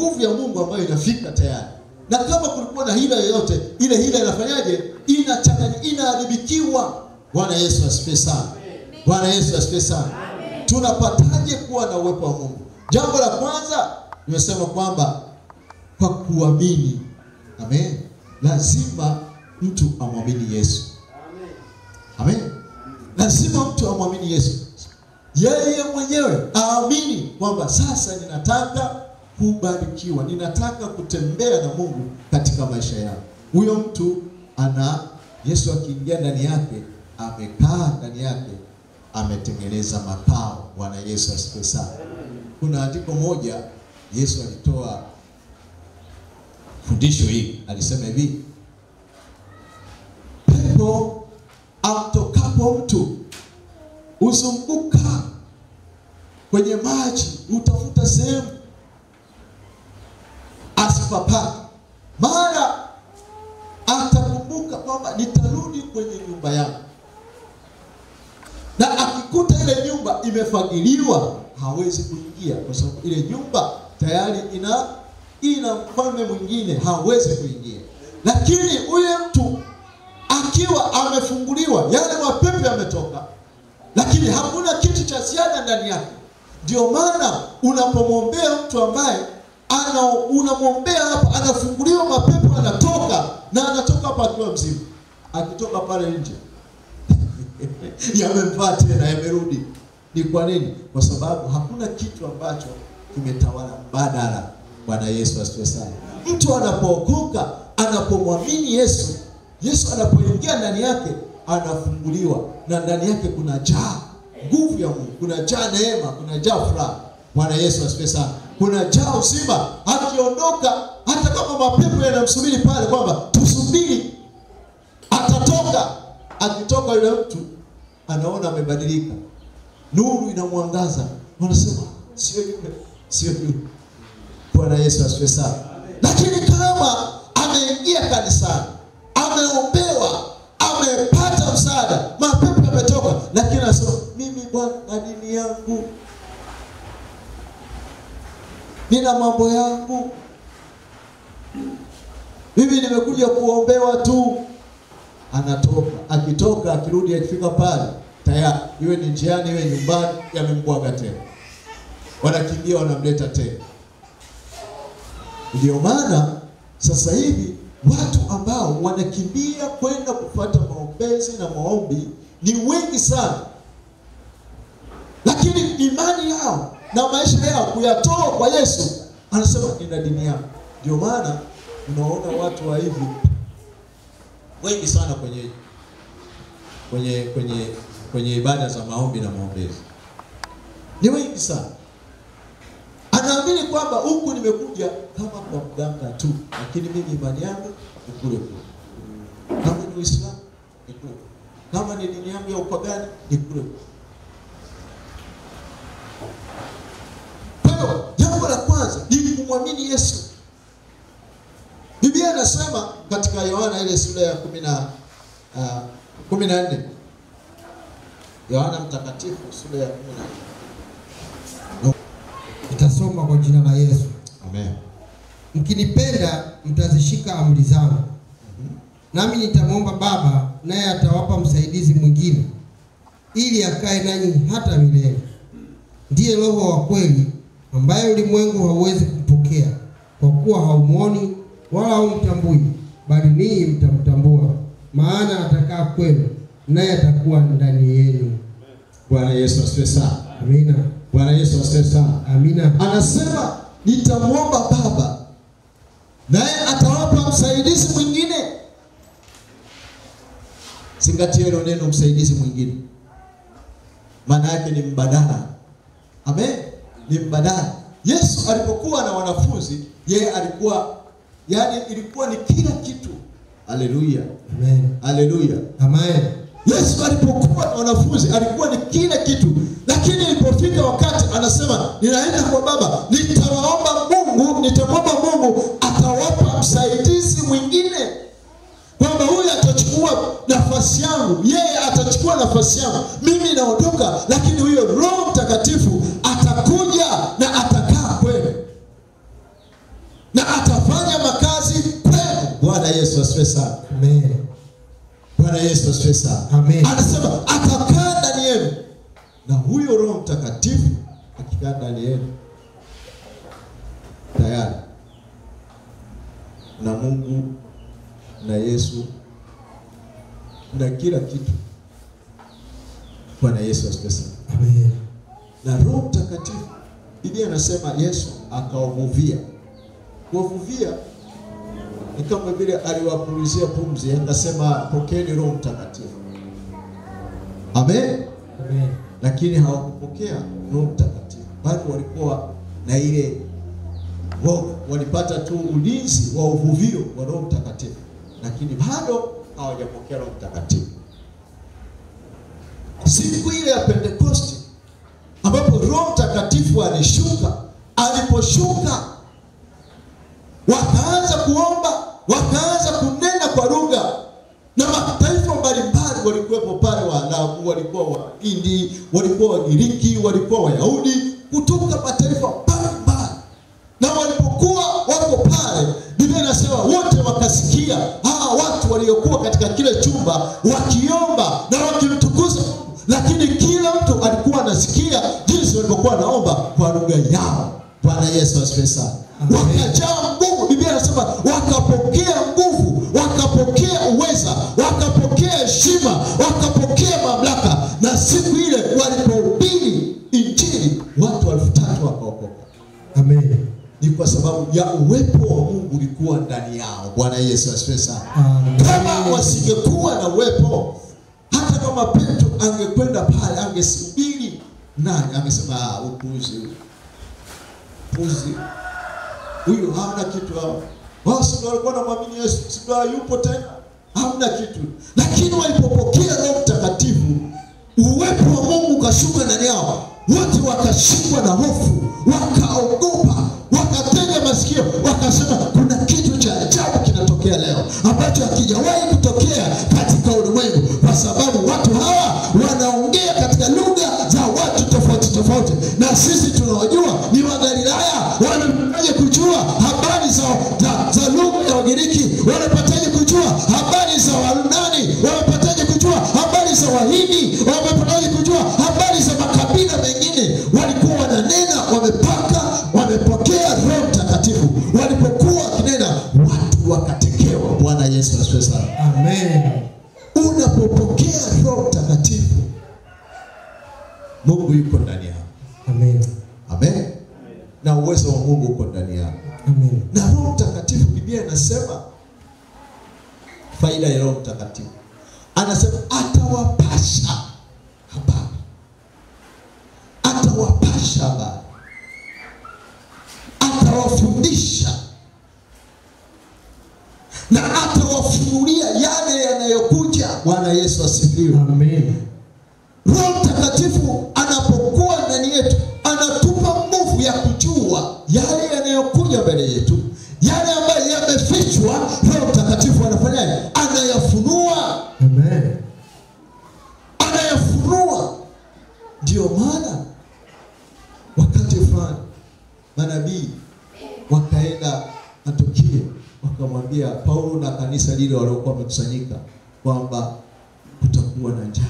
nguvu ya Mungu ambayo inafika tayari. Na kama kulikuwa na hila yoyote, ile hila inafanyaje? Inachanganya, inaharibikiwa. Bwana Yesu asifiwe sana. Bwana Yesu asifiwe sana. Tunapataje kuwa na uwepo wa Mungu? Jambo la kwanza nimesema kwamba kwa kuamini. Amen. Lazima mtu amwamini Yesu. Amen. Lazima mtu amwamini Yesu. Yeye mwenyewe aamini kwamba sasa ninataka kubarikiwa, ninataka kutembea na Mungu katika maisha yangu. Huyo mtu ana Yesu akiingia ndani yake, amekaa ndani yake, ametengeneza makao. Bwana Yesu asifiwe sana. Kuna andiko moja Yesu alitoa fundisho hili, alisema hivi: pepo amtokapo mtu uzunguka kwenye maji, utafuta sehemu asipapata, mara atakumbuka kwamba nitarudi kwenye nyumba yangu. Na akikuta ile nyumba imefagiliwa, hawezi kuingia, kwa sababu ile nyumba tayari ina mfalme mwingine, hawezi kuingia. Lakini huyo mtu akiwa amefunguliwa, yale mapepo yametoka, lakini hakuna kitu cha ziada ndani yake. Ndio maana unapomwombea mtu ambaye unamwombea hapa, anafunguliwa mapepo, anatoka, na anatoka hapa akiwa mzima. Akitoka pale nje yamemvaa tena, yamerudi. Ni kwa nini? Kwa sababu hakuna kitu ambacho kimetawala mbadala. Bwana Yesu asifiwe sana. Mtu anapookoka, anapomwamini Yesu, Yesu anapoingia ndani yake, anafunguliwa, na ndani yake kuna jaa nguvu ya Mungu, kuna jaa neema, kuna jaa furaha. Bwana Yesu asifiwe sana. Kuna jaa uzima. Akiondoka, hata kama mapepo yanamsubiri pale kwamba tusubiri, atatoka. Akitoka yule mtu anaona amebadilika, nuru inamwangaza, wanasema sio yule, sio yule. Bwana Yesu asifiwe sana. Lakini kama ameingia kanisani, ameombewa, amepata msaada, mapepo yametoka, lakini anasema mimi Bwana na dini yangu, nina mambo yangu, mimi nimekuja kuombewa tu, anatoka. Akitoka, akirudi, akifika pale tayari, iwe ni njiani iwe nyumbani, yamembwaga tena, wanakimbia wanamleta tena. Ndio maana sasa hivi watu ambao wanakimbia kwenda kufuata maombezi na maombi ni wengi sana, lakini imani yao na maisha yao kuyatoa kwa Yesu, anasema nina dini yangu. Ndio maana unaona watu wa hivi wengi sana kwenye ibada za maombi na maombezi. Ni wengi sana. Anaamini kwamba huku nimekuja kama kwa mganga tu, lakini mimi imani yangu ni kule kule. Kama ni Uislamu ni kule. Kama ni dini yangu ya upagani ni kule kule. Kwa hiyo jambo la kwanza ni kumwamini Yesu. Biblia inasema katika Yohana ile sura ya 14. Yohana Mtakatifu sura ya 14. Nitasoma kwa jina la Yesu. Amen. Mkinipenda mtazishika amri zangu. Nami nitamwomba Baba, naye atawapa msaidizi mwingine, ili akae nanyi hata milele. Ndiye Roho wa kweli, ambaye ulimwengu hauwezi kumpokea, kwa kuwa haumuoni wala haumtambui, bali ninyi mtamtambua, maana atakaa kwenu, naye atakuwa ndani yenu. Bwana Yesu asifiwe sana. Amina. Bwana Yesu asifiwe sana. Amina. Anasema nitamwomba Baba, naye atawapa msaidizi mwingine. Zingatia hilo neno, msaidizi mwingine. Maana yake ni mbadala. Amen. Ni mbadala. Yesu alipokuwa na wanafunzi, yeye alikuwa, yani ilikuwa ni kila kitu. Haleluya. Amen. Haleluya. Amen. Yesu alipokuwa na wanafunzi alikuwa ni kila kitu, lakini ilipofika wakati anasema ninaenda kwa Baba, nitawaomba Mungu, nitamwomba Mungu atawapa msaidizi mwingine, kwamba huyu atachukua nafasi yangu, yeye atachukua nafasi yangu, mimi naondoka, lakini huyo Roho Mtakatifu atakuja na atakaa kwenu. Bwana Yesu asifiwe sana. Amen. Bwana Yesu asifiwe sana. Amen. Anasema atakaa ndani yenu, na huyo Roho Mtakatifu akikaa ndani yenu tayari na Mungu na Yesu na kila kitu. Bwana Yesu asifiwe sana. Amen. Na Roho Mtakatifu, Biblia inasema Yesu akawavuvia. Kuwavuvia ni kama vile aliwapulizia pumzi, akasema pokeeni Roho Mtakatifu. Amen. Amen. Lakini hawakupokea Roho Mtakatifu, bali walikuwa na ile woga, walipata tu ulinzi wa uvuvio wa Roho Mtakatifu, lakini bado hawajapokea Roho Mtakatifu. Siku ile ya Pentekoste ambapo Roho Mtakatifu alishuka, aliposhuka wakaanza kuomba, wakaanza kunena kwa lugha, na mataifa mbalimbali walikuwepo pale. Waarabu walikuwa, Wahindi walikuwa, Wagiriki walikuwa, Wayahudi kutoka mataifa mbalimbali. Na walipokuwa wako pale, Biblia inasema wote wakasikia hawa watu waliokuwa katika kile chumba wakiomba na wakimtukuza, lakini kila mtu alikuwa anasikia jinsi walivyokuwa wanaomba kwa lugha yao. Bwana Yesu asifiwe sana. Wakajaa nguvu. Biblia inasema wakapokea nguvu, wakapokea uweza, wakapokea heshima, wakapokea mamlaka. Na siku ile walipohubiri Injili, watu 3000 wakaokoka. Amen. Ni kwa sababu ya uwepo wa Mungu ulikuwa ndani yao. Bwana Yesu asifiwe sana. Kama wasingekuwa na uwepo, hata kama Petro angekwenda pale angesubiri nani, angesema upuzi huyu hamna kitu hao. Wao si walikuwa wanamwamini Yesu, si yupo tena, hamna kitu. Lakini walipopokea Roho Mtakatifu, uwepo wa Mungu ukashuka ndani yao, wote wakashikwa na hofu, wakaogopa, wakatega masikio, wakasema kuna kitu cha ajabu kinatokea leo ambacho hakijawahi kutokea katika ulimwengu, kwa sababu watu hawa wanaongea katika lugha za watu tofauti tofauti, na sisi tunawajua ni Wagalilaya. Wanapataje kujua habari za lugha ya Wagiriki? Wanapataje kujua habari za Wayunani? Wanapataje kujua habari za Wahindi? Wanapataje kujua habari za makabila mengine? Walikuwa wananena, wamepokea Roho Mtakatifu. Walipokuwa wakinena, watu wakatekewa. Bwana Yesu asifiwe sana. Amen. Unapopokea Roho Mtakatifu, Mungu yuko ndani yako. Amen. Amen. Na uwezo wa Mungu uko ndani yako. Amen. Na Roho Mtakatifu, Biblia inasema faida ya Roho Mtakatifu, anasema atawapasha habari, atawapasha habari, atawafundisha na atawafunulia yale yanayokuja. Bwana Yesu asifiwe. Amen. Roho Mtakatifu anapokuwa ndani yetu, anatupa nguvu ya kujua yale yanayokuja mbele yetu, yale ambayo yamefichwa. Roho Mtakatifu anafanyaje? Anayafunua. Amen. Anayafunua. Ndio maana wakati fulani manabii wakaenda Antiokia, wakamwambia Paulo na kanisa lile waliokuwa wamekusanyika kwamba kutakuwa na njaa.